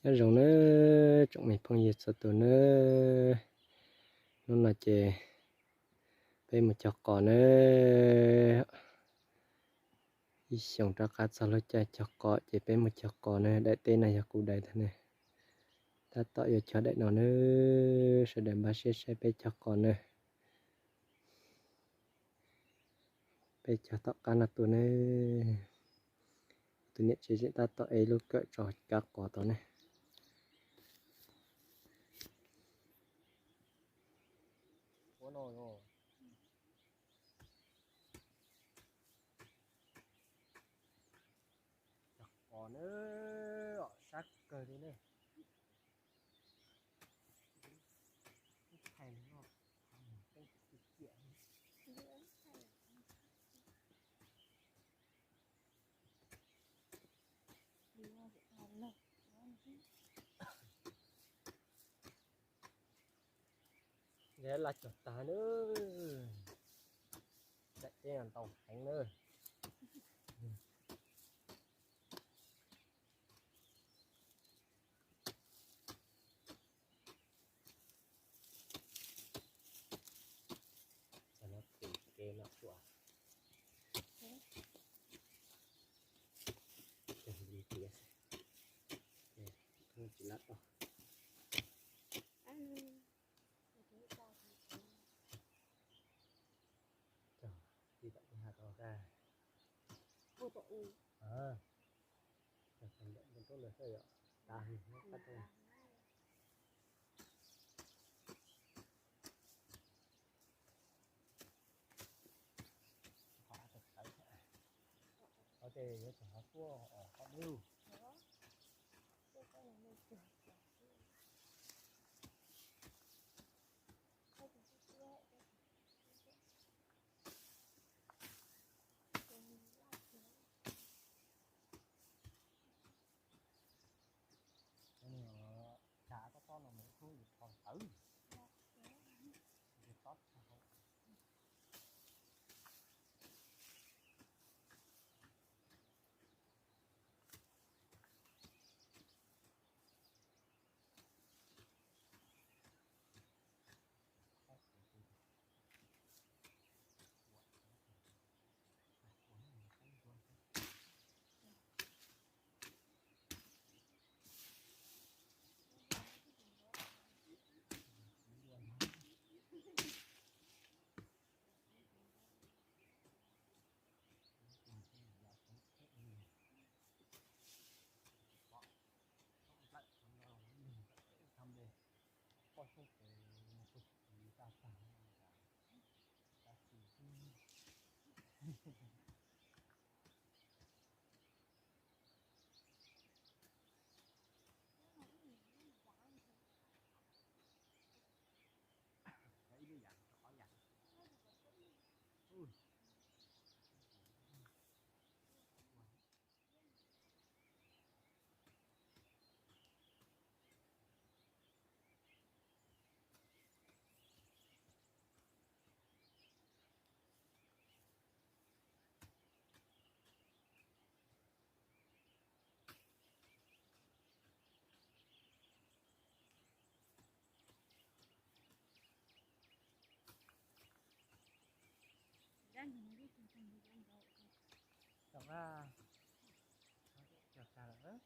Nyob zoo nawb tsoom me phooj ywg txhua tus nawb. Hnub no ces peb mus cog qos nawb. Ib xyoos rov qab txog lub caij cog qos ces peb mus cog qos nawb. Daim teb no yog kuv daim tag nawb. Tab tom yuav cog daim no nawb. Sawv daws npaj siab saib peb cog qos nawb. Peb cog tom qab no tuaj nawb. Tus niam tsev tseem tab tom ev lub kawm tso kab qos tod ne. Cog qos na, sab kawg li ne. Laj cog tag nawb. Daim teb no ntau heev nawb. Cov no tim kev no tuaj. Cog li tias tsis lab tau. Cog li tom li has tau tag. Cog tom ntawm npua ntuab ntawd xwb yom, tas qab tau. Qhov ces yuav tsum qhov tuaj qhov dub. Tsa tob tob no mus ib hnub yus rho tawv. Tob tag. Cog tag lawm.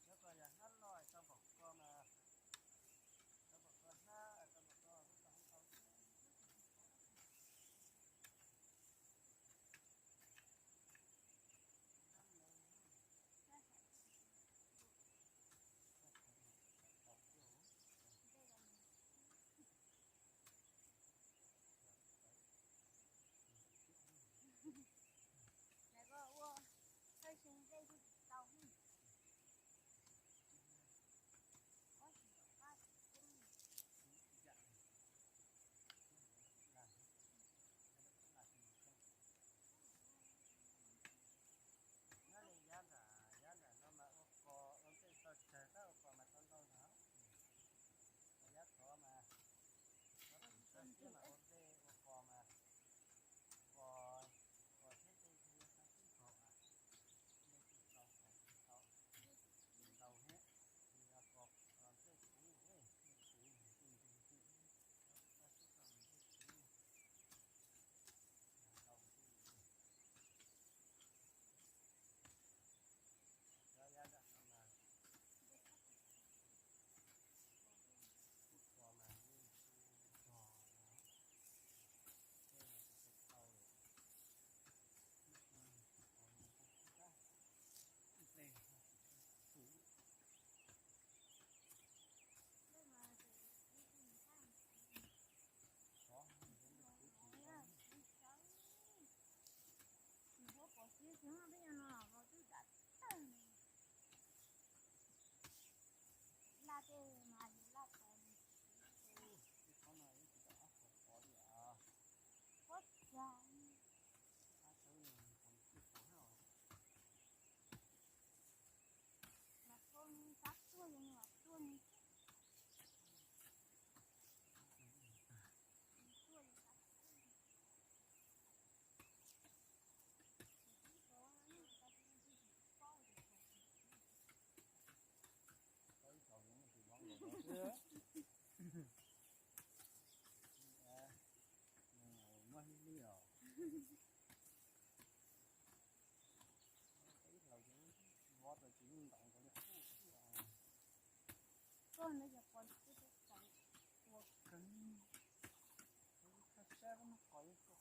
Cov tej ua hnab los tau npaum ko mas, tau npaum ko hnab, tau npaum ko lub tau hauv tau. Lawv ko ua thawj xyoo dej twb tsis tau. Nyob li yav nram, yav nram no mas ua kos ua ntej tau tsawg tab ua kos mas tau ntau ntag. Yav tod mas, yav tod mas ua ntej ua kos mas, kos, kos thiab ntej thiaj li tau tib nkaus, ntej tsis tau, kos tsis tau, tsis ntau thiab, yog kos ntej kuv, ntej kuv, tau tib tau ntej kuv, ntau thiab. Cov yav nram no mas, ua kos mas yeej tu zog no, tej no tsis tau tau lawm. Ntej, ntej, xov, ntej kuv tsis tau. Nws huab pov siab tsis haj peb no los twb dam tawg. Laj tej mas yus laj pov. Tej qhov no ib tsis tau ab qhov pov li as. Pob txag. Ab txag qhov tij qhov hab. Mas tuaj ni, xav tuaj li mas tuaj ni. Tuaj li xav tuaj. Muaj ib li os. Ib hlaws ces vov tau tsis yeej ntaus nkaus li qub. Koj ntawd yog pos twb tau ua kawg. Thaj sab koj muab qos ib ko.